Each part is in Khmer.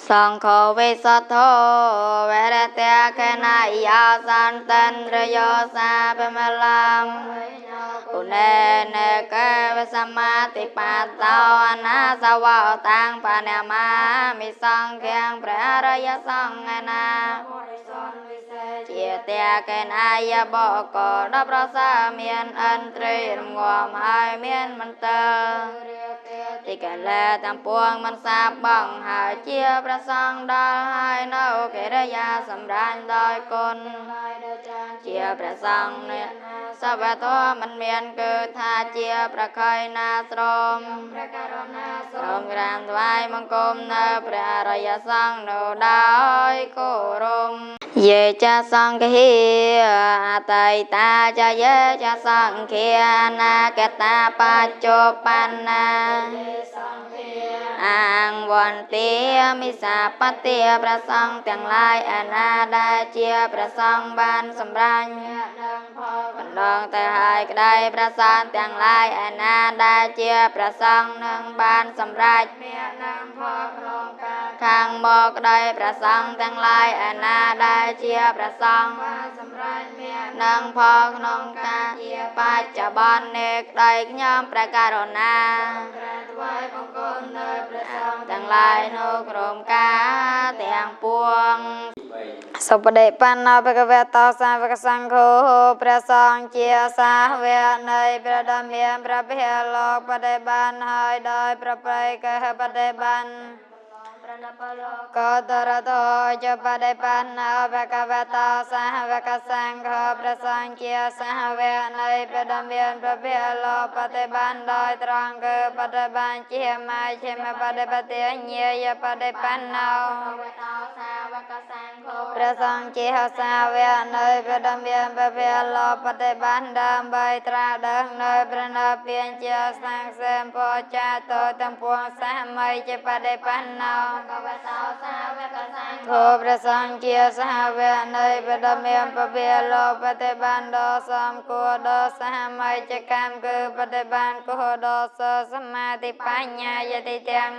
សង្ឃវិសុទ្ធោវរតេកណយាសន្តន្ទ្រយោសាបមលំឧនេនកវសមាតិបាតោអនាសវោតាំងបណមាមិសង្ឃាំព្រះរយសង្ឃណាជាតេកណយបកដល់ប្រសាមានអន្ត្រីរងំហើយមានមន្តើទីកលែទាំងពួងមិនសាបបងហើយជាប្រសងដល់ហើយនៅកិរិយាសម្រាញដោយគុណជាព្រះសង្ឃនេះសវធមមិនមានគឺថាជាប្រខៃណាស្រមស្រមក្រាមថ្វាយបង្គំនៅព្រះអរិយសង្ឃនៅដោយគោរពយេចាសង្ឃិអតីតាចយេចាសង្ឃានាកតាបច្ចុប្បន្នាអាងវន្ទាមិសាបតិព្រះសង្ឃទាំងឡាយឯណាដែលជាព្រះសង្ឃបានសម្រាញ់បណ្ដងទៅហើយក្តីព្រះសង្ឃទាំងឡាយឯណាដែលជាព្រះសង្ឃនឹងបានសម្រេចខាងមកក្តីព្រះសង្ឃទាំងឡាយឯណាដែលជាព្រះសង្ឃនឹងផលក្នុងការបច្ចុប្បន្ននេះក្តីខ្ញុំព្រះករុណាទាំងឡាយនៅក្រុមការទាំងពួង សុបដិបណ្ណោភគវតោសាវកសង្ឃោព្រះសង្ឃជាសាវកនៃព្រះដ៏មានព្រះភិលោកបដិបានហើយដោយប្រប្រៃកហបដិបានកតរតោចបដិបណ្ណោភគវតោសាវកសង្ឃោព្រះសង្ឃជាសាវកនៃព្រះដ៏មានព្រះភិលោកបដិបានដោយត្រង់គឺបដិបានជាមជ្ឈិមបដិបត្តិញាយបដិបណ្ណោព្រះសង្ឃជាសាវកនៃព្រះដ៏មានព្រះភិលោកបដិបានដើម្បីត្រាស់ដឹងនៅព្រះនិព្វានជាសង្ឃសេមពោចាតោទាំងពួងសាមីជាបដិបណ្ណោធោព្រះសង្ឃជាសាវកនៃព្រះដ៏មានព្រះភិលោកបដិបានដ៏សំគួរដ៏សាមីជាកម្មគឺបដិបានគួរដ៏សសមាធិបញ្ញាយតិទាំង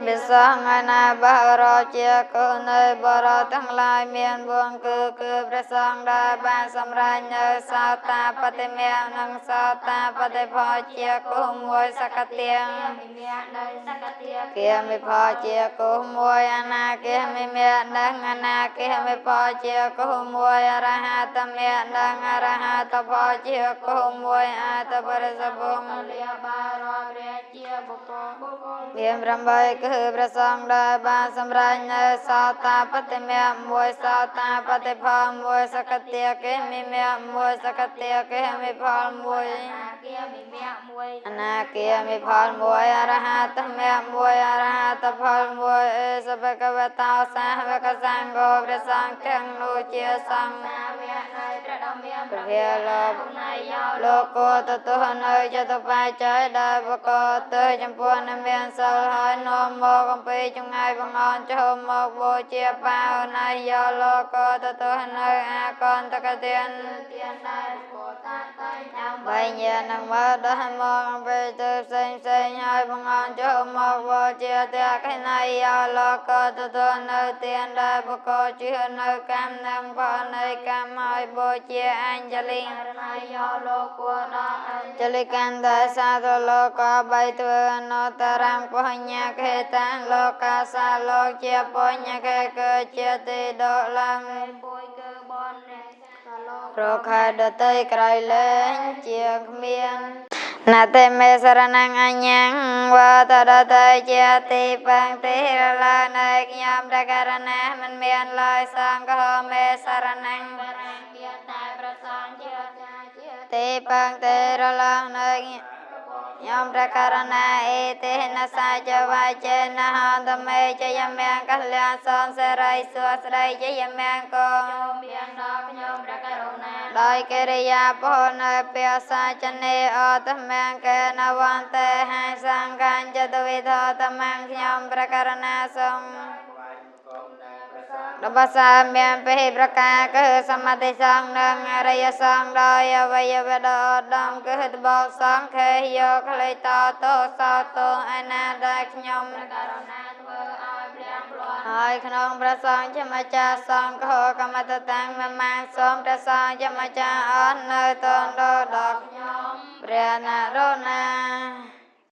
វិសង្ឃណាបរោជាគុណនៃបរោទាំងឡាយមានវងគឺគឺព្រះសង្ឃដែលបានសម្រេចនៅសោតាបតិមៈនិងសោតាបតិផលជាគុណមួយសកទាគាមិផលជាគុណមួយអនាគាមិមៈនិងអនាគាមិផលជាគុណមួយអរហត្តមៈនិងអរហត្តផលជាគុណមួយអតបរិសបុងមាន8គឺព្រះសង្ឃដែលបានសម្រេចនៅសោតាបតិមៈមួយសោតាបតិផលមួយសកតិគេមិមៈមួយសកតិគេមិផលមួយអនាគាមិផលមួយអរហត្តមៈមួយអរហត្តផលមួយអេសបកវតោសាវកសង្ឃោព្រះសង្ឃទាំងនោះជាសង្ឃព្រះភិលោកលោកោទទួលនៅចតុបច្ច័យដែលបកទៅចំពោះនឹងមានសិលហើយនាំមកអំពីចង្ងាយបង្អន់ចូលមកបូជាបាវណៃយោលោកោទទួលនៅអាកន្តកទានបីញានឹងមកដល់មកអំពីទៅផ្សេងផ្សេងហើយបង្អន់ចូលមកបូជាតេកណៃយោលោកោទទួលនៅទានដែលបកជឿនៅកម្មនិងផលនៃកម្មហើយបូជាអញ្ជលីចលិកន្តសាទលោកោបីធ្វើអនុត្តរំពញ្ញាខេតាំងលោកាសាលោកជាពញ្ញាខេគឺជាទីដកឡើងប្រខែដតីក្រៃលែងជាគ្មានណតិមេសរណងអញ្ញងវតរតជាទីពឹងទីរឡានៃខ្ញុំព្រះករណាមិនមានឡើយសង្ឃមេសរណងទីពឹងទីរឡានៃខ្ញុំព្រះករណាអេទេនសាចវាចេនហន្តមេជយមង្គលយាសនសេរីសួស្តីជយមង្គលមានដល់ខ្ញុំព្រះករុណាដោយកិរិយាពោនៅពាសាចនេអតមង្គនវន្តេហៃសង្ឃញ្ចតវិធតមង្គខ្ញុំព្រះករណាសូម ដបសាមានពីប្រការគឺសមាធិសង្ឃនិងអរិយសង្ឃដោយអវយវៈដ៏ឧត្តមគឺត្បូងសង្ឃេយកក្លីតតោសោតោឯណាដែលខ្ញុំករុណាធ្វើ យក្នុងព្រះសង្ឃជាម្ចាស់សង្ឃកម្មតតាំងមមាសូមព្រះសង្ឃជាម្ចាស់អត់នៅតនដល់ខ្ញុំព្រះនរណា